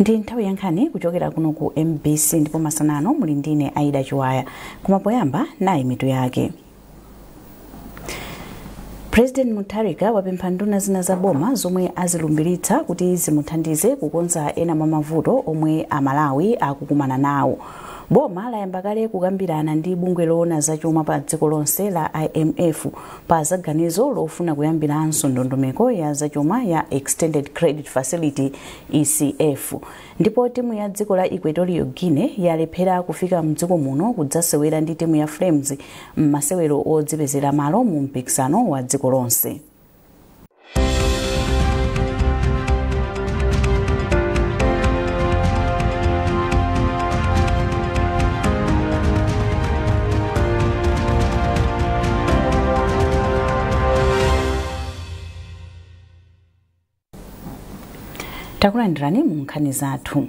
Ndi nthawi ya nkhani kuchokera kuno ku MBC ndipo masanano muli ndine Aida Chiwaya. Koma poyamba nayi mitu yake. President Mutharika wapempha nduna zina za boma zomwe azilumbiritsa kuti zimuthandize kukonza ena mwa mavuto omwe Amalawi akukumana nawo. Boma layamba kale kukambirana ndi bungwe loona zachuma pa dziko lonse la IMF pa zaganizo lofuna kuyambiranso ndondomeko ya zachuma ya Extended Credit Facility ECF. Ndipo timu ya dziko la Equatorial Guinea yalephera kufika mdziko muno kudzasewera ndi timu ya Flames m'masewero odzipezera malo mu mpikisano wa dziko lonse. Takulandirani mu nkhani zathu.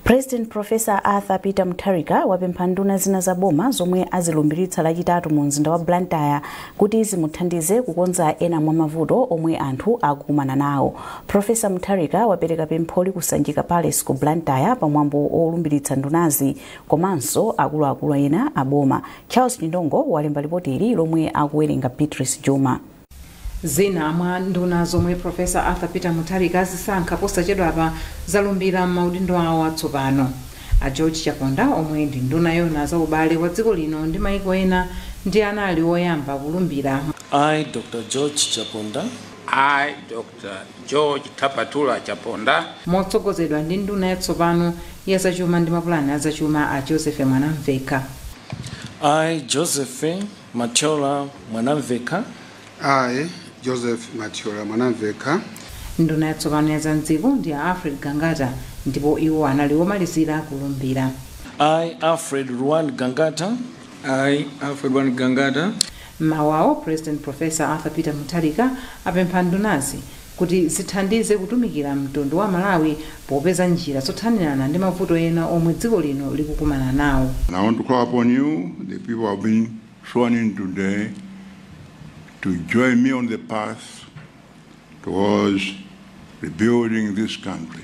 President Professor Arthur Peter Mutharika wapempha nduna zina za boma zomwe azilumbiritsa lachitatu mu mzinda wa Blantyre kuti zimuthandize kukonza ena mwa mavuto omwe anthu akukumana nawo. Professor Mutharika wapereka pempholi ku Sanjika Palace ku Blantyre pamwambo olumbiritsa ndunazi komanso akuluakulu ena a boma. Charles Chindongo walemba ripoti ili lomwe akuwerenga Beatrice Juma. Zina mwa nduna zomwe Professor Arthur Peter Mutharika azisankha posachedwapa zalumbira m'maudindo awo atsopano. A George Chaponda omwe ndi nduna yona za ubale wa dziko lino ndi maiko ena ndi anali woyamba kulumbira. I, Dr. George Chaponda. I, Dr. George Tapatula Chaponda. Motsogozedwa ndi nduna yatsopano ya zachuma ndi mapulani a zachuma a Joseph Mwanamveka. I, Joseph Mathyola Mwanamveka. I, Joseph Mathyola Mwanamveka. Nduna yatsopano ya zamdziko ndi a Alfred Gangata ndipo iwo anali womalizira kulumbira. I, Alfred Ruwan Gangata. I, Alfred Ruwan Gangata. Mmawawo President Professor Arthur Peter Mutharika apempha ndunazi kuti zithandize kutumikira mtundu wa Malawi popeza njira zothanirana ndi mavuto ena omwe dziko lino likukumana nawo. And I want to call upon you, the people who have been sworn in today, to join me on the path towards rebuilding this country.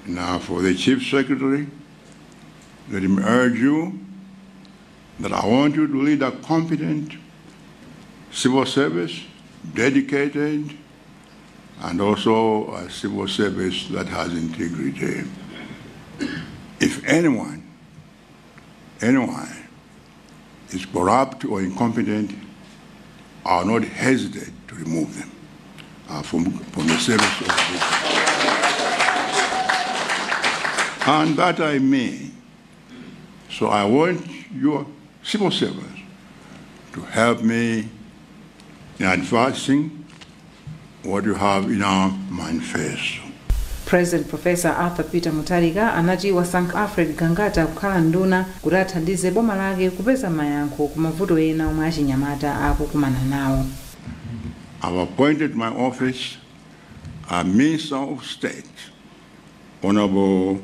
Now, for the Chief Secretary, let him urge you that I want you to lead a competent civil service, dedicated, and also a civil service that has integrity. If anyone is corrupt or incompetent, I will not hesitate to remove them from the service of the people. And that I mean. So I want your civil servants to help me in advancing what you have in our manifesto. President Professor Arthur Peter Mutharika anati wasankha Alfred Gangata kukhala nduna kuti athandize boma lake kupeza mayankho ku mavuto ena omwe achinyamata akukumana nawo. I've appointed my office a Minister of State, Honorable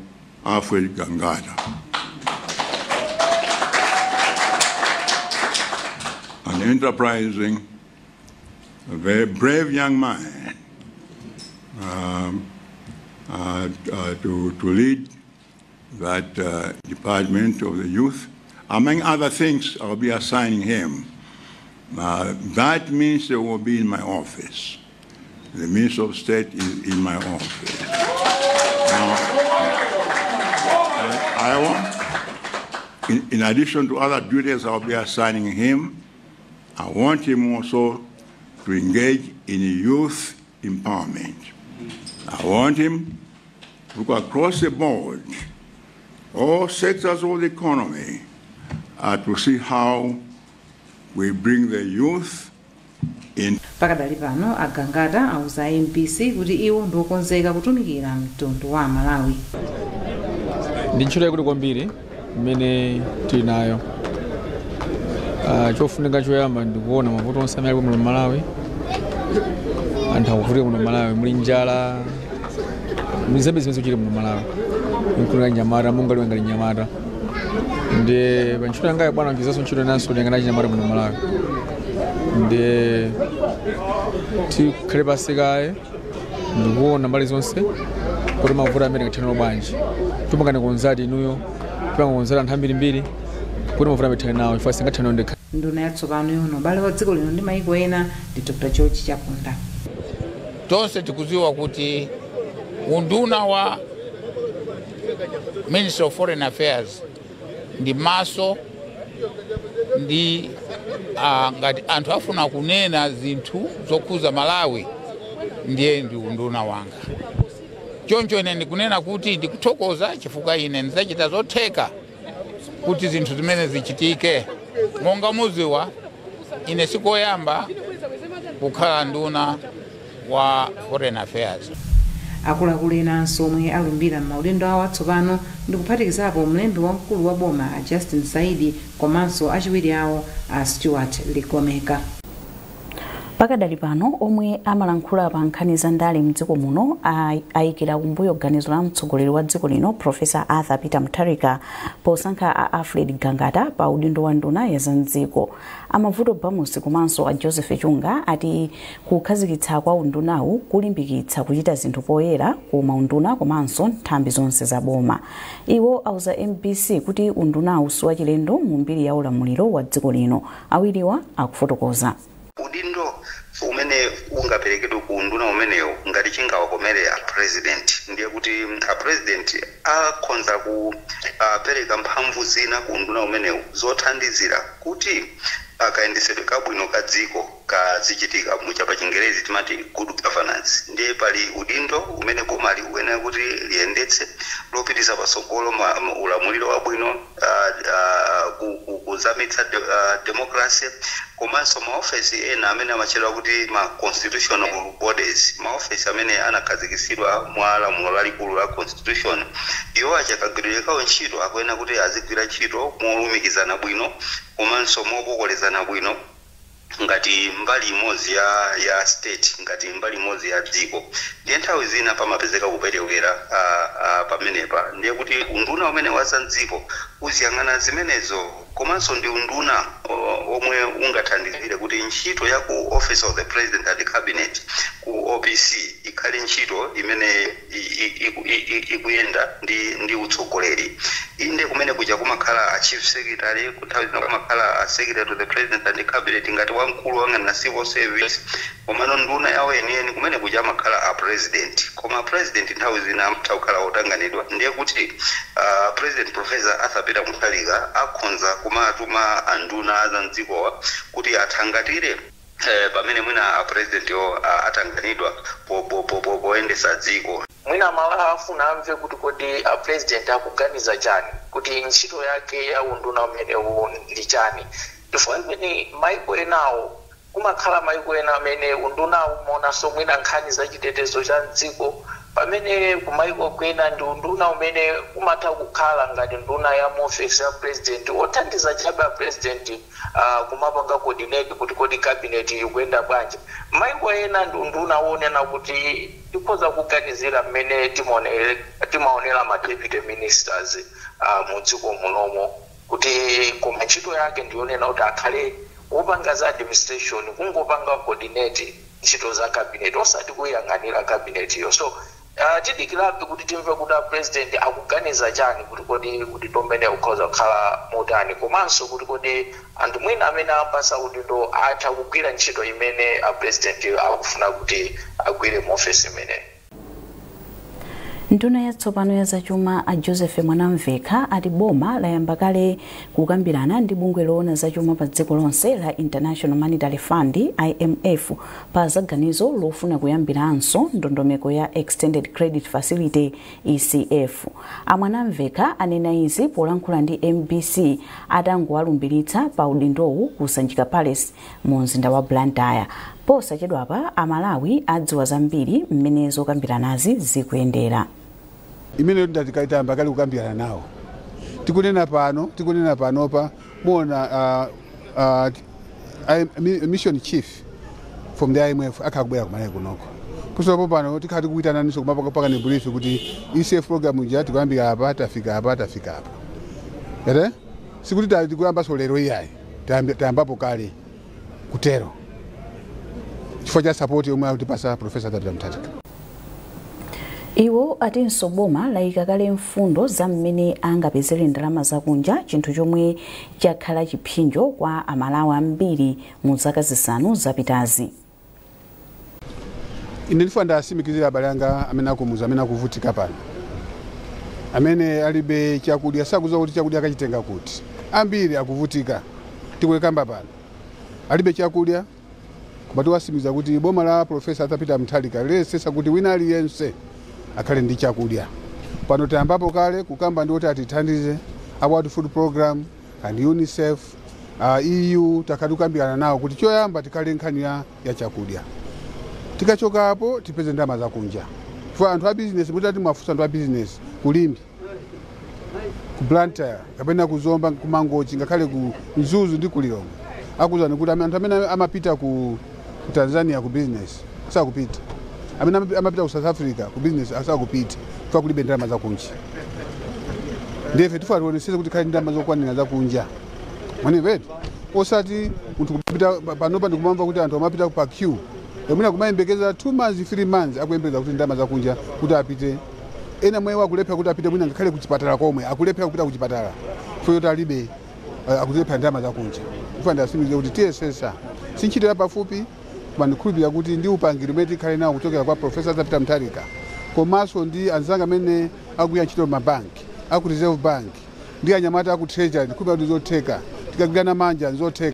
Alfred Gangata. An enterprising, a very brave young man to lead that department of the youth. Among other things, I'll be assigning him. That minister will be in my office. The Minister of State is in my office. Now, I want, in addition to other duties I'll be assigning him, I want him also to engage in youth empowerment. I want him to look across the board, all sectors of the economy, to see how we bring the youth in. Pakadali pano a Gangata auza MBC kuti iwo ndiokonzeka kutumikira mtundu wa Malawi. Ndi ntchito yaikulu kwambiri imene tili nayo. Chofunika choyamba ndikuona mavuto onse amene ali muno Malawi. Anthu akuvutika muno Malawi, muli njala, muli zambiri zimene zikuchitika muno Malawi. Nkulira nyamata, monga liwenga linyamata. Ndi pa ntchito yangayo bwana nchizanso ntchito inanso liyang'ana chinyamata muno Malawi. Ndi tikhale pansi kaye ndikuona mbali zonse Kuti mavuto amene tingathane bwanji, tipangane consult inuyo, tipanga consult anthu ambirimbiri kuti mavuto amene tithane nawo, chifukwa singathane ndekha. Nduna yatsopano yoona ubale wa dziko lino ndi maiko ena ndi Dr George Chaponda. Tonse tikuziwa kuti unduna wa Minister of Foreign Affairs ndi maso ndi ngati anthu afuna kunena zinthu zokhuza Malawi, ndiye ndi unduna wanga. Choncho ine ndikunena kuti ndikuthokoza chifukwa ine ndidzachita zotheka kuti zinthu zimene zichitike. Monga muziwa, ine sikoyamba kukhala nduna wa Foreign Affairs. Akuluakulu enanso omwe alumbira m'maudindo awo atsopano ndi kuphatikizapo mlembi wamkulu wa boma a Justin Saidi komanso achiwiri awo a Stuart Ligomeka. Pakadali pano, omwe amalankhula pa nkhani za ndale mdziko muno ayikira kumbuyo ganizo la mtsogoleri wa dziko lino, Professor Arthur Peter Mutharika, posankha a Alfred Gangata pa udindo wa nduna ya zamdziko. Amavuto Bamusi komanso a Joseph Chunga ati kukhazikitsa kwa undunawu kulimbikitsa kuchita zinthu poyera ku maunduna komanso nthambi zonse za boma. Iwo auza MBC kuti undunawu siwachilendo mu mbiri ya ulamuliro wa dziko lino. Awiriwa akufotokoza. Udindo umene ungaperekedwe ku unduna umenewo, ngati chingawakomere a president, ndiye kuti a president akhonza kupereka mphamvu zina ku unduna umenewu zothandizira kuti akayendesedwe kabwino ka dziko kazichitika, mucha pa Chingerezi timati good governance. Ndiye pali udindo umene boma likuyenera kuti liyendetse lopitisa patsogolo ulamuliro wabwino, kuzamitsa democracy, komanso maofesi ena amene amatchedwa kuti ma constitutional bodies, maofesi amene anakhazikitsidwa mwa lamulo lalikulu la constitution. Iwo achakagwiridwe kawo ntchito akuyenera kuti azigwira ntchito molumikizana bwino komanso mokokolezana bwino ngati mbali imodzi ya state, ngati mbali imodzi ya dziko. Ndiye nthawi zina pamapezeka kuperewera pamenepa. Ndiye kuti unduna umene wa zamdziko uziyang'ana zimenezo, komanso ndi unduna omwe ungathandizire kuti ntchito ya ku Office of the President and Cabinet, ku OPC, ikhale ntchito imene ikuyenda ndi utsogoleri. Inde, kumene kuja kumakhala a chief secretary, kunthawi zina kumakhala a secretary to the president and cabinet ngati wamkulu wang'anira civil service, komano nduna yawo yeniyeni kumene kuja amakhala a president. Koma a president nthawi zina amatha kukhala otanganidwa. Ndiye kuti President Professor Arthur Peter Mutharika akhonza kumatuma anduna azamdzikowa kuti athangatire pamene mwina a president yo atanganidwa poyendesa dziko. Mwina Malawi afuna amve kuti kodi a president akuganiza chani, kuti ntchito yake ya unduna umenewu ndi chani, chifukwa imene maiko enawo kumakhala maiko ena amene undunawo umaonanso mwina nkhani za chitetezo cha mdziko, pamene kumaiko kwena ndi unduna umene umatha kukhala ngati nduna ya muofesi ya president, othandiza chabe a president kumapanga coordinate kuti kodi cabinet ikuyenda bwanji. Maiko ena ndi unduna wonena kuti tikhoza kuganizira mmene timaonera ma deputy ministers mu dziko munomo, kuti koma ntchito yake ndiyonena kuti akhale wopanga za administration, kungopanga coordinate ntchito za cabinet, osati kuyang'anira cabinet iyo. So tidikirabe kuti timve kuti a president akuganiza chani, kuti kodi udindo umene ukhoza kukhala motani, komanso kuti kodi anthu mwina amene apasa udindo atha kugwira ntchito imene a president akufuna kuti agwire mu ofesi imeneyi. Nduna yatsopano ya zachuma a Joseph Mwanamvekha ati boma layamba kale kukambirana ndi bungwe loona zachuma pa dziko lonse la International Monetary Fund, IMF, pa zaganizo lofuna kuyambiranso ndondomeko ya Extended Credit Facility, ECF. A Mwanamvekha anena izi polankhula ndi MBC atangowalumbiritsa pa udindowu ku Sanjika Palace mu mzinda wa Blantyre. Posachedwapa Amalawi adziwa zambiri mmene zokambiranazi zikuyendera. Imene ndatikayitamba kale kukambirana nawo. Tikunena panopa muona mission chief from the IMF akakubwera kumalawi kunoko. Kusopo pano tikhala tikuyitananiso kumapaka ni brief kuti ECF program ija tikuyambira apa, tafika apa, tafika apa. Ere sikuti tikuyambaso lero iyayi, tayambapo kale kutero chifukwa cha support yomwe akutipasa Professor Peter Mutharika. Iwo atinso boma layika kale mfundo za mmene angapezere ndalama zakunja, chinthu chomwe chakhala chipsinjo kwa Amalawi ambiri mu zaka 5 zapitazi. Ine ndifuna ndasimikizira abale anga amene akumuza, amene akuvutika pano, amene alibe chakudya, sakudziwa kuti chakudya akachitenga kuti. Ambiri akuvutika tikuyekamba pano, alibe chakudya, koma tiwasimikiza kuti boma la Profesa Arthur Peter Mutharika liyesesa kuti wina aliyense akhale ndi chakudya. Pano tayambapo kale kukamba ndi kuti atithandize a World Food Program and UNICEF, EU, takhala kukambirana nawo kuti choyamba tikhale nkhani ya chakudya, tikachokapo tipeze ndalama zakunja. Chifukwa anthu a business, mutati mwafunsa anthu a business ku Limbe, ku Blantyre, kapena ku Zomba, ku Mangochi, ngakhale ku Mzuzu ndi ku Lilongwe, akuuzani kuti anthu amene amapita ku Tanzania ku business sakupita, amene amapita ku South Africa ku business sakupita, chifukwa kulibe ndalama zakunja. Ndiye tifuna tionesese kuti khale ndalama zokwanira zakunja, mwanimveti, osati munthu kupita panopa. Ndikumamva kuti anthu amapita pa queue yomwe kumayembekeza 2 months, 3 months, akuyembekeza kuti ndalama zakunja kuti apite. Ena mwewo akulephera kuti apite mwina ngakhale kuchipatala komwe, akulephera kupita kuchipatala chifukwa choti alibe, akulephera ndalama zakunja. Kufuna ndasimikize kuti tiyesesa, si ntchito yapafupi, koma ndikhulupirira kuti ndi upangiri umene tikhale nawo kuchokera kwa Profesa Arthur Peter Mutharika, komanso ndi anzanga amene akugwira ntchito mabanki, aku Reserve Bank, ndi anyamata aku Treasury, ndikhulupirira kuti zotheka, tikagwirana manja nzotheka.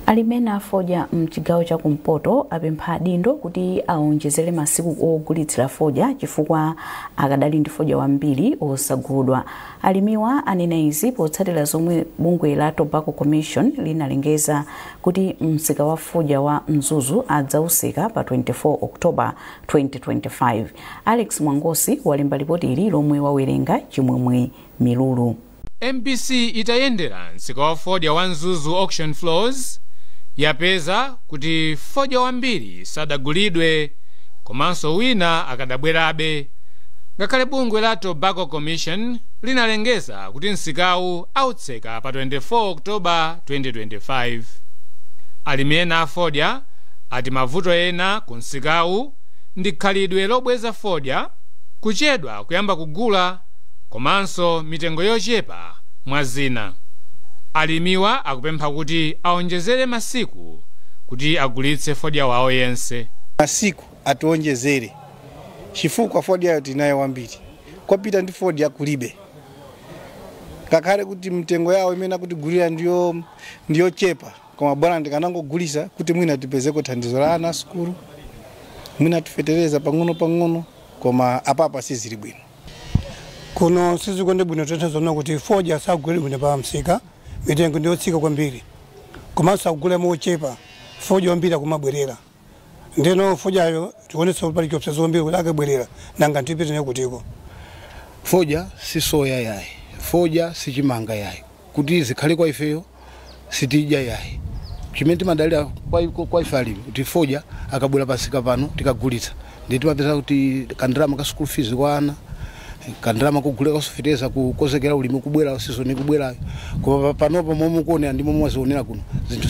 Alimi a fodya mchigawo chakumpoto apempha adindo kuti aonjezere masiku ogulitsira fodya chifukwa akadali ndi fodya wambiri osagulidwa. Alimiwa anena izi potsatira zomwe bungwe la Tobacco Commission linalengeza kuti msika wa fodya wa Mzuzu adzautseka pa 24 October 2025. Alex Mwangosi walemba ripoti ili lomwe wawerenga Chimwemwe Milulu. MBC itayendera msika wa fodya wa Mzuzu Auction Floors yapeza kuti fodya wambiri sadagulidwe, komanso wina akadabwerabe ngakhale bungwe la Tobacco Commission linalengeza kuti msikawu autseka pa 24 Oktoba 2025. Alimi ena a fodya ati mavuto ena ku msikawu ndi khalidwe lobweza fodya, kuchedwa kuyamba kugula, komanso mitengo yochepa, mwa zina. Alimiwa akupempha kuti aonjezere masiku kuti agulitse fodya wawo yense. Masiku atiwonjezere chifukwa fodyayo tinayo wambiri, kwapita ndi fodya kulibe, ngakhale kuti mtengo yawo imene akutigulira ndiyo chepa, koma bwana ndikanangogulisa kuti mwina tipezeko thandizo la ana sukulu, mwina tifetereza pang'ono pang'ono, koma apapa sizili bwino. Kuno sizikuende bwino, tenthe kuti fodya sagulire bwino pa msika, mitengo ndiyotsika kwambiri, komanso akugula mochepa, fodya wambiri akumabwerera. Ndeno fodyayo tionetsa kuti pali chiopsezo kwambiri kuti akabwerera nanga ntipitene kutiko. Fodya si soya yayi, fodya si chimanga yayi, kuti zikhale kwa ifeyo sitidya yayi. Chimene timadalira kwa ife alimi kuti fodya akabwera pasika pano tikagulitsa, ndi timapeza kuti kandalama ka school fees kwa ana, kandalama kugulira kasofeteza, kukozekera ulimi kubwera season ikubwerayo. Koma panopo momwe mukuonera ndi momwe mwazionera kuno, zinthu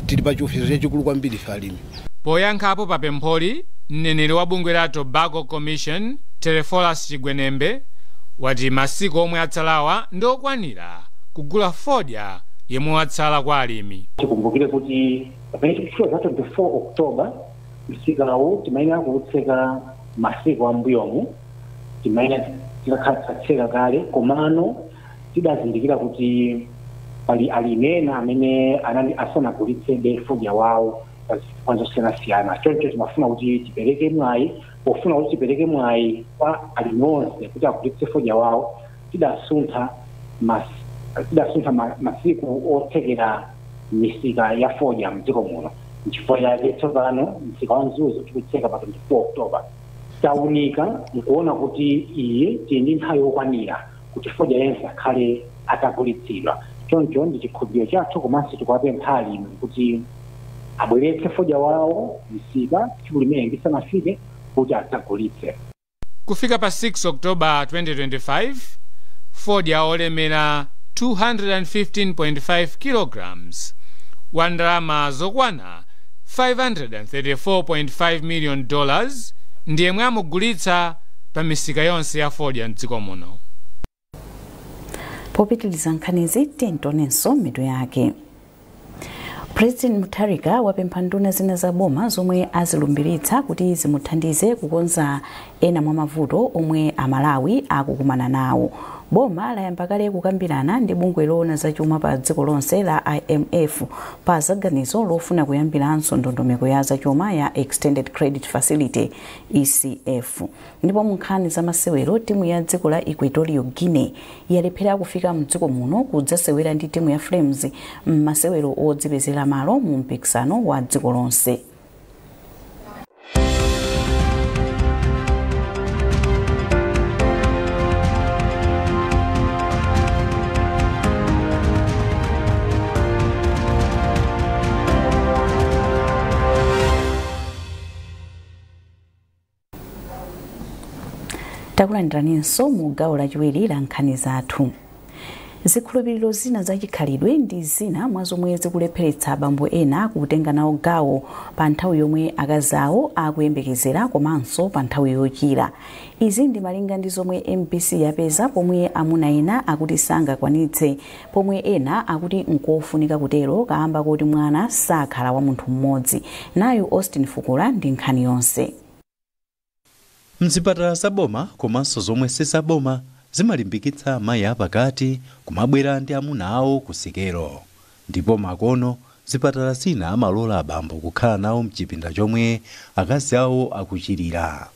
tili pa chiopsezo chachikulu kwambiri ife alimi. Poyankhapo pa pempholi, mneneri wa bungwe la Tobacco Commission Telefolas Chigwenembe wati masiku omwe atsalawa ndi okwanira kugula fodya yemwe watsala kwa alimi. Tikumbukire kuti pamene tikufika za 24 October, msikawu timayenera kuutseka masiku ambuyomu, timayenera tikakhala tatseka kale, komano tidazindikira kuti pali alimi ena amene anali asanagulitsebe fodya wawo pa zifukwa zosiyanasiyana. Choncho timafuna kuti tipereke mwayi, pofuna kuti tipereke mwayi kwa alimi onse kuti agulitse fodya wawo, tidasuntha masiku otsekera misika ya fodya mdziko muno. Nchifukwa chake tsopano msika wa Mzuzu tikutseka pa 24 October. Taunika nkuona kuti iye tili ndi nthawi yokwanira kuti fodya yense akhale atagulitsidwa. Choncho ndi chikhulupiriro chathu, komanso tikuwapempha alimi kuti abweretse fodya wawo msika tsiku limene lisanafike kuti adzagulitse. Kufika pa 6 October 2025, fodya olemera 215.5 kilograms wa ndalama zokwana $534.5 million. ndi yemwe amugulitsa pa misika yonse ya fodya mdziko muno. Popitiliza nkhanizi, tionenso mitu yake. President Mutharika wapempha nduna zina za boma zomwe azilumbiritsa kuti zimuthandize kukonza ena mwa mavuto omwe Amalawi akukumana nawo. Boma layamba kale kukambirana ndi bungwe loona zachuma pa dziko lonse la IMF pa zaganizo lofuna kuyambiranso ndondomeko ya zachuma ya Extended Credit Facility ECF. Ndipo mu nkhani za masewero, timu ya dziko la Equatorial Guinea yalephera kufika mdziko muno kudzasewera ndi timu ya Flames m'masewero odzipezera malo mu mpikisano wa dziko lonse. Takulandiraninso mu gawo lachiwiri la nkhani zathu. Zikhulupiriro zina zachikhalidwe ndi zina mwa zomwe zikulepheretsa abambo ena kutenga nawo gawo pa nthawi yomwe akazi awo akuyembekezera komanso pa nthawi yochira. Izi ndi malinga ndi zomwe MBC yapeza, pomwe amuna ena akuti sangakwanitse, pomwe ena akuti nkofunika kutero kamba kuti mwana sakhala wa munthu mmodzi. Nayu Austin Fukula ndi nkhani yonse. Mzipatala zaboma komanso zomwe sizaboma zimalimbikitsa amayi apakati kumabwera ndi amuna awo kusikelo, ndipo makono zipatala zina amalola abambo kukhala nawo mchipinda chomwe akazi awo akuchirira.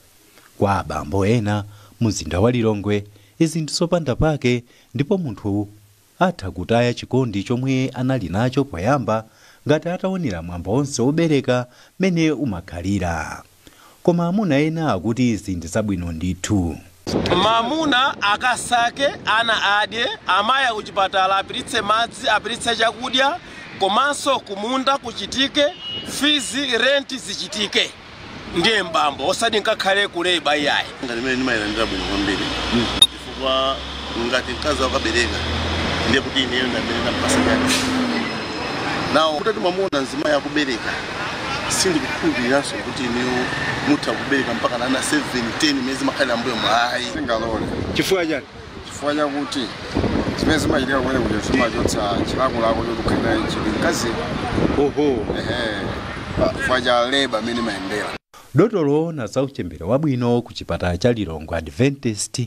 Kwa abambo ena mzinda wa Lilongwe izi ndi zopanda pake, ndipo munthu atha kutaya chikondi chomwe anali nacho poyamba ngati ataonera mwambo onse obereka mene umakhalira. Koma amuna ena akuti izi ndi zabwino ndithu. Mamuna akasake, ana adye, amayi akuchipatala apiritse madzi, apiritse chakudya, komanso kumunda kuchitike, fizi, renti zichitike. Ndiye mbambo, osati nkakhale kuleba iyayi. Ngati imene ndimayilandira bwino kwambiri, chifukwa ngati mkazi wakabereka ndiye kuti ineyo ndamene ndampasa chake. Nawo kuti mwamuna mzimayi akubereka, sindikukhulupiriranso kuti ineyo mutha kubereka mpaka nana 7 10 mezi makhalira mbuyo mwayi. Singalole. Chifukwa chani? Chifukwa chakuti zimene zimachitika kumene kuti zimachotsa chilakolako chokukhalira chili mkazi. Oho. Ehe. Chifukwa cha leba amene mayendera. Dotolo na zauchembere wabwino ku chipatala cha Lilongwe Adventist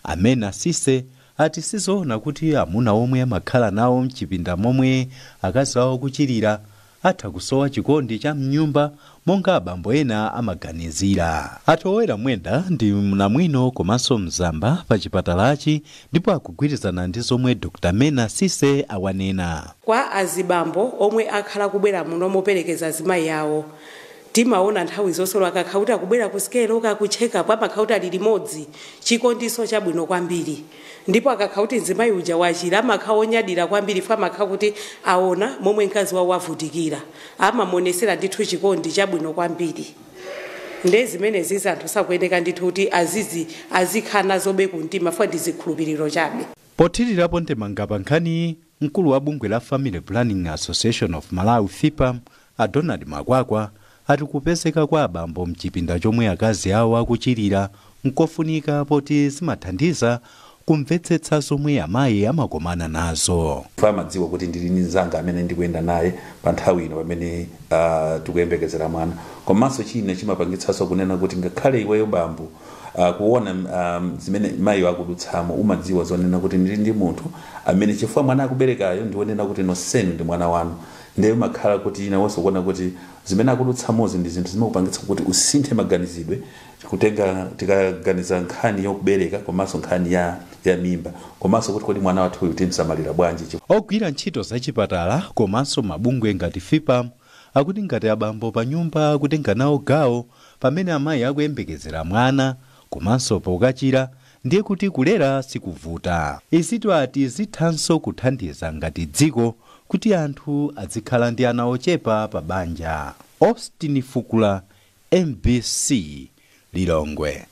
amene asise ati sizoona kuti amuna omwe amakhala nawo mchipinda momwe akazi awo kuchirira atha kusowa chikondi cha mnyumba monga abambo ena amaganizira. Atowera Mwenda ndi mnamwino komanso mzamba pa chipatalachi ndipo akugwirizana ndi zomwe Dr. Mena Sise awanena. Kwa azibambo omwe akhala kubwera muno moperekeza azimayi awo, timaona nthawi zonse akakhala kuti akubwera ku sikelo kakucheka amakhala kuti ali limodzi, chikondiso chabwino kwambiri. Ndipo akakhala kuti mzimayi uja wachira amakhala onyadira kwambiri, fo amakhala kuti aona momwe mkazi wawo wavutikira, amamuonesera ndithu chikondi chabwino kwambiri. Nde zimene zizi anthu sakuyeneka ndithu kuti azizi azikhala nazobe kumtima, fo ndi zikhulupiriro chabe. Pothirirapo ndemanga pa nkhani, mkulu wa bungwe la Family Planning Association of Malawi FIPAM a Donald Makwakwa ati kupezeka kwa abambo mchipinda chomwe akazi awo akuchirira nkofunika poti zimathandiza kumvetsetsa zomwe amayi amakomana nazo. Amadziwa kuti ndili ndi mnzanga amene ndikuyenda naye pa nthawi ino pamene tikuyembekezera mwana. Komanso china chimapangitsanso kunena kuti ngakhale iweyo bambo kuona zimene mayi akudutsamo, umadziwa zonena kuti ndili ndi munthu amene chifukwa mwana akuberekayo ndionena kuti nonsenu ndi mwana wanu. Ndiye umakhala kuti inawonso kuona kuti zimene akudutsamozi ndi zinthu zimakupangitsa kuti usinthe maganizidwe, kutenga tikaganiza nkhani yokubereka komanso nkhani ya mimba, komanso kuti kodi mwana wathu uyu timsamalira bwanji. Ogwira ntchito zachipatala komanso mabungwe ngati FIPAM akuti ngati abambo pa nyumba akutenga nawo gawo pamene amayi akuyembekezera mwana komanso pokachira, ndiye kuti kulera sikuvuta. Izitu ati zithanso kuthandiza ngati dziko kuti anthu azikhala ndi ana ochepa pa banja. Austin Fukula, MBC, Lilongwe.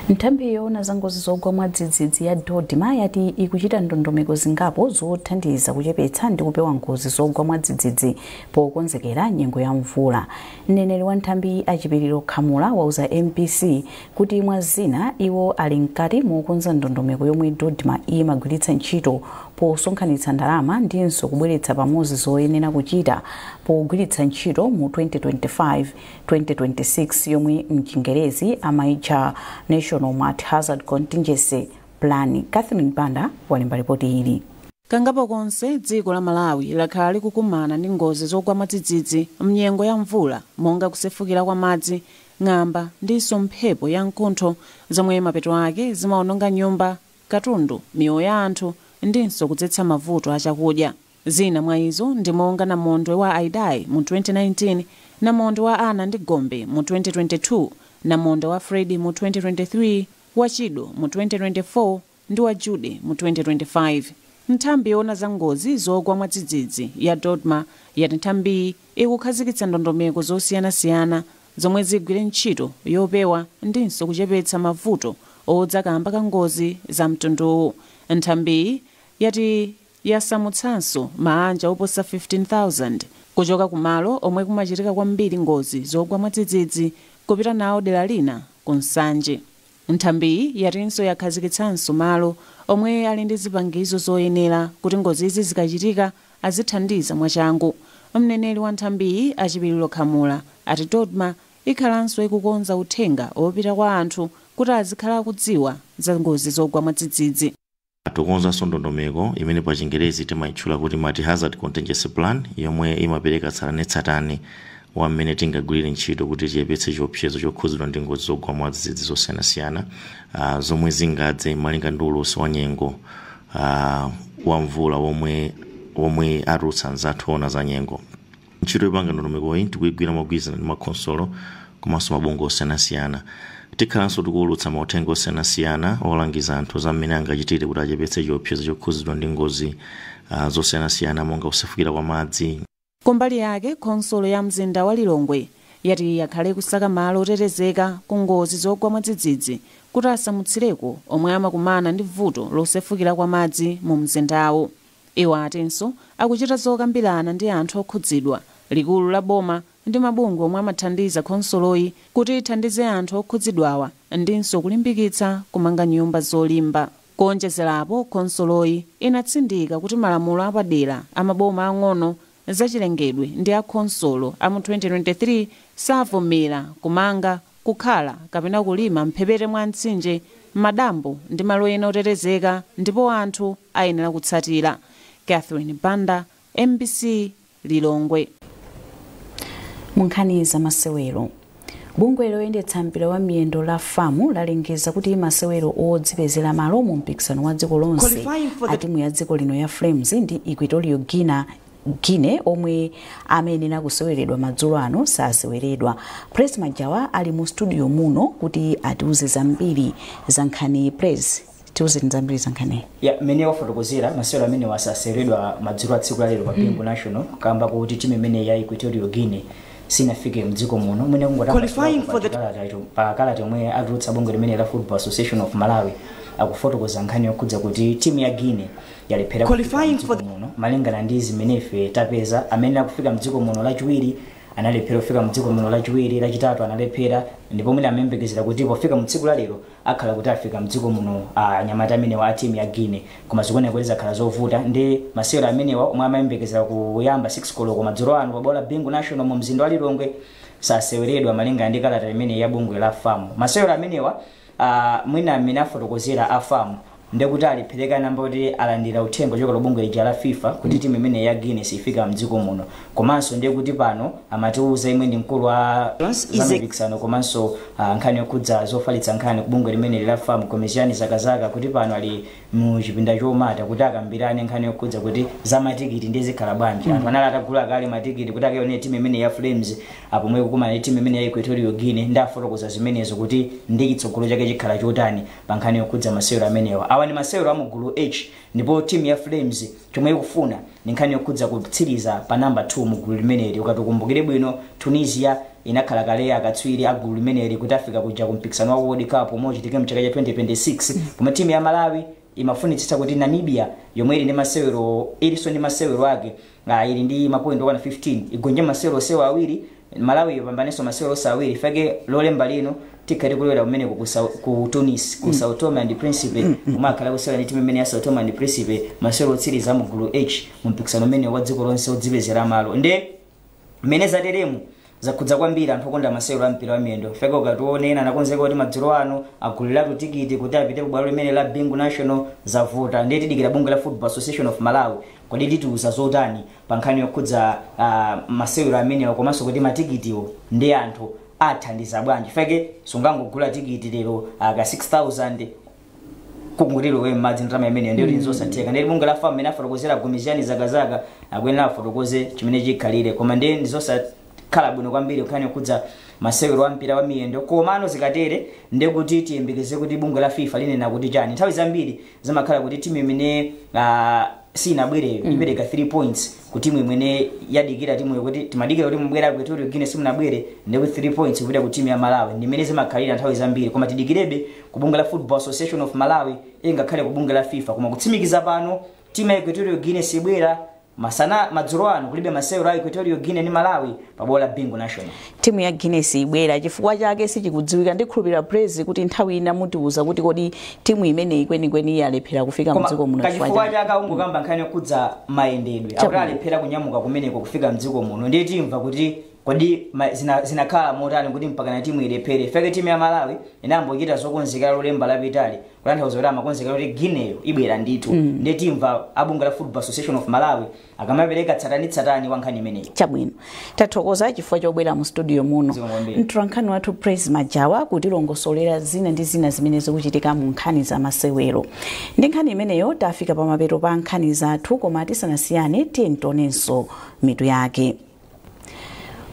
Nthambi yoona za ngozi zogwa mwadzidzidzi ya DoDMA yati ikuchita ndondomeko zingapo zothandiza kuchepetsa ndi kupewa ngozi zogwa mwadzidzidzi pokonzekera nyengo ya mvula. Mneneri wa nthambi Achipiriro Khamula wauza MBC kuti mwa zina iwo ali mkati mokonza ndondomeko yomwe DoDMA imagwiritsa ntchito posonkhanitsa ndalama ndinso kubweretsa pamodzi zoyenera kuchita pogwiritsa ntchito mu 2025 2026 yomwe mchingerezi amayitcha National Multi-Hazard Contingency Plan. Catherine Banda walemba ripoti ili. Kangapo konse dziko la Malawi lakhala likukumana ndi ngozi zogwa mwadzidzidzi mnyengo ya mvula, monga kusefukira kwa madzi, ng'amba ndinso mphepo ya mkuntho, zomwe mapeto ake zimaononga nyumba, katundu, miyoyo ya anthu ndinso kudzetsa mavuto achakudya. Zina mwa izo ndi monga namondwe wa Idai mu 2019, namondwe wa Ana ndi Gombe mu 2022, namondwe wa Freddy mu 2023, wa Chido mu 2024 ndi wa Jude mu 2025. Nthambi yoona za ngozi zogwa mwadzidzidzi ya DoDMA yati nthambiyi ikukhazikitsa ndondomeko zosiyanasiyana zomwe zigwire ntchito yopewa ndinso kuchepetsa mavuto odza kamba ka ngozi za mtunduwu. Nthambiyi yati yasamutsanso maanja oposa 15,000 kuchoka kumalo omwe kumachitika kwambiri ngozi zogwa mwadzidzidzi kupita nawo dera lina ku Nsanje. Nthambiyi yatinso yakhazikitsanso malo omwe ali ndi zipangizo zoyenera kuti ngozizi zikachitika azithandiza mwachangu. Mneneri wa nthambiyi Achipiriro Khamula ati DoDMA ikhalanso ikukonza uthenga opita kwa anthu kuti azikhala akudziwa za ngozi zogwa mwadzidzidzi. Tikukonzanso ndondomeko imene pa Chingerezi timayitchula kuti Multi-Hazard Contingency Plan, yomwe imapereka tsatanetsatane wa mmene tingagwirire ntchito kuti tiyepetse chiopsezo chokhuzidwa ndi ngozi zogwa mwadzidzidzi zosiyanasiyana zomwe zingadze malinga ndi ulosi wa nyengo wa mvula womwe atulutsa anzathu ona za nyengo. Ntchito yopanga ndondomekoyi tikuyigwira mogwirizana ndi makhonsolo komanso mabungwe osiyanasiyana. Tikhalanso tikuwulutsa mauthenga osiyanasiyana olangiza anthu za mmene angachitire kuti achepetse chiopsezo chokhuzidwa ndi ngozi zosiyanasiyana monga kusefukira kwa madzi. Kumbali yake, khonsolo ya mzinda wa Lilongwe yati yakhale kusaka malo otetezeka ku ngozi zogwa mwadzidzidzi kuti asamutsireko omwe amakumana ndi vuto losefukira kwa madzi mu mzindawo. Iwo atinso akuchita zokambirana ndi anthu okhudzidwa, likulu la boma ndi mabungwe omwe amathandiza khonsoloyi kuti ithandize anthu okhudzidwawa ndinso kulimbikitsa kumanga nyumba zolimba. Kuonjezerapo, khonsoloyi inatsindika kuti malamulo apadera amaboma ang'ono, zachilengedwe ndi akhonsolo amu 2023 savomera kumanga, kukhala kapena kulima mphepete mwa mtsinje, madambo ndi malo ena otetezeka, ndipo anthu ayenera kutsatira. Catherine Banda, MBC, Lilongwe. Munkhani za masewero, bungwe loyendetsa mpira wa miyendo la FAM lalengeza kuti masewero odzipezera malo mu mpikisano wa dziko lonse a timu ya dziko lino ya Flames ndi Equatorial Guinea omwe amayenera kuseweredwa madzulo ano saseweredwa. Pres Majawa ali mu studio muno kuti atiuze zambiri za nkhani. Pres, tiuze zambiri za nkhani. Ya, mmene wafotokozera, masewero amene wasaseweredwa madzulo a tsiku lalero pa Bingu National kamba kuti timu imene ya Equatorial Guinea sinafike mdziko muno. Mwene pa kalata yomwe atulutsa bungwe limene la Football Association of Malawi, akufotokoza nkhani yokhudza kuti timu ya Guinea yalephera kufika mdziko muno. Malingana ndi zimene ife tapeza, amene akufika mdziko muno Lachiwiri analephera kufika mdziko muno Lachiwiri, Lachitatu analephera, ndipo mwina amayembekezera kuti pofika mtsiku lalero akhala kuti afika mdziko muno anyamata amene wa timu ya Guinea, koma zikuoneka kuti zakhala zovuta. Ndi masewero amenewa omwe amayembekezera kuyamba 6 koloko madzulo ano pa bwalo la Bingu National mu mzinda wa Lilongwe saseweredwa malingana ndi kalata imene ya bungwe la FAM. Masewero amenewa, mwina amene afotokozera a FAM, ndekuti aliphereka namba kuti alandira uthenga kuchokera bungwe lija la FIFA kuti timu imene ya Guinea ifika mdziko muno. Komanso ndiye kuti pano amatiuza imwe ndi mkulu wa zamipikisano komanso nkhani yokhudza zofalitsa nkhani ku bungwe limene la FAM, Komishani Zakazaka, kuti pano ali Mu chipinda chomata kuti akambirane nkhani yokhudza kuti za matikiti ndi zikhala bwanji. Anthu anali atagula kale matikiti kuti akaone timu imene ya Flames apomwe kukumana ndi timu imene ya Equatorial Guinea, ndi afotokoza zimenezo kuti ndi chitsogolo chake chikhala chotani pa nkhani yokhudza masewero amenewa. Awa ndi masewero a mu gulu H, ndipo timu ya Flames chomwe ikufuna ndi nkhani yokhudza kutsiriza pa namba 2 mu gulu limeneli. Ukatikumbukire bwino, Tunisia inakhala kale akatswiri a gulu limeneli kuti afika kuja ku mpikisano wa World Cup omwe uchitike mchaka cha 2026, pomwe timu ya Malawi imafunitsitsa kuti Namibia, yomwe ili ndi masewero, ilinso ndi masewero ake, ili ndi mapoint okwana 15, igonje masewero osewa awiri, Malawi ipambanenso masewero onse awiri. Fake Lolemba lino tikhale kulowera kumeneko ku Tunis, ku Sao Tome and Principe, omwe akhala kusewera ndi timu imene ya Sao Tome and Principe, masewero otsiriza mu gulu H mu mpikisano umene wa dziko lonse odzipezera malo. Nde mmene zateremu zakhudza kwambiri anthu okonda masewero a mpira wa miyendo. Feke ukatione, anakonzeka kuti madzulo ano aguliratu tikiti kuti apite ku bwalo limene la Bingu National, zavuta. Ndiye tidikira bungwe la Football Association of Malawi, kodi litiuza zotani pa nkhani yokhudza masewero amenewa, komanso kuti matikitiwo ndi anthu athandiza bwanji? Feke sungangogula tikiti lero ka 6000 kungoti lowe m'madzi ndalama imeneyo, ndiyo nzosatheka. Ndiye bungwe la FAM, mmene afotokozera Gomezgani Zakazaka, akuyenera afotokoze chimene chikhalire, koma ndiye ndizosakhala bwino kwambiri nkhani yokhudza masewero a mpira wa miyendo. Komano zikatere ndiye kuti tiyembekeze kuti bungwe la FIFA linena kuti chani. Nthawi zambiri zimakhala kuti timu imene sinabwereyo ipereka 3 points ku timu imene yadikira timuyo, kuti timadikira kuti mubwera Equatorial Guinea, simunabwere, ndiye kuti 3 points kupita ku timu ya Malawi. Ndimene zimakhalira nthawi zambiri, koma tidikirebe ku bungwe la Football Association of Malawi, ingakhale ku bungwe la FIFA. Koma kutsimikiza pano, timu ya Equatorial Guinea sibwera. Masana madzulo ano kulibe masewero a Equatorial Guinea ndi Malawi pa bwalo la Bingu National. Timu ya Guinea ibwera, chifukwa chake sichikudziwika. Ndikhulupirira, Praise, kuti nthawi ina mutiuza kuti kodi timu imeneyi kwenikweni yalephera kufika Koma mdziko muno chifukwa kachifukwa chake? Chake ungokamba nkhani yokhudza mayendedwe, akuti alephera kunyamuka kumeneko kufika mdziko muno. Ndiye timva kuti kodi zinakhala motani kuti mpakana timu ilephere. Feke timu ya Malawi inambochita zokonzekera Lolemba lapitali, kutanthauza kuti amakonzekera kuti Guineyo ibwera ndithu. Ndiye timva abungwe la Football Association of Malawi akamapereka tsatanitsatani wa nkhani imeneyi. Chabwino, tathokoza chifukwa chobwera mu studio muno. Zikomo kwambiri. Mtolankhani wathu Praise Majawa kutilongosolera zina ndi zina zimene zikuchitika mu nkhani za masewero. Ndi nkhani imeneyo tafika pamapeto pa nkhani zathu, koma tisanasiyane tiye tionenso mitu yake.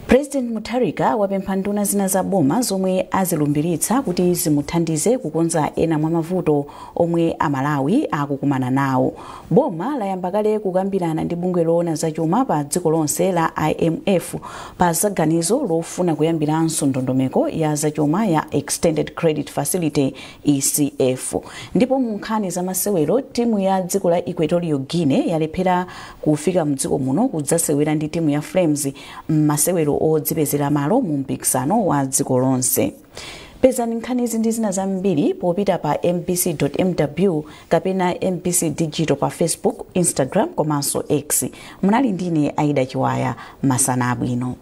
President Mutharika wapempha nduna zina za boma zomwe azilumbiritsa kuti zimuthandize kukonza ena mwa mavuto omwe Amalawi akukumana nawo. Boma layamba kale kukambirana ndi bungwe loona zachuma pa dziko lonse la IMF pa zaganizo lofuna kuyambiranso ndondomeko ya zachuma ya Extended Credit Facility, ECF. Ndipo mu nkhani za masewero, timu ya dziko la Equatorial Guinea yalephera kufika mdziko muno kudzasewera ndi timu ya Flames m'masewero odzipezera malo mu mpikisano wa dziko lonse. Pezani nkhani izi ndi zina zambiri popita pa mbc.mw kapena MBC Digital pa Facebook, Instagram komanso X. Munali ndine Aida Chiwaya. Masana abwino.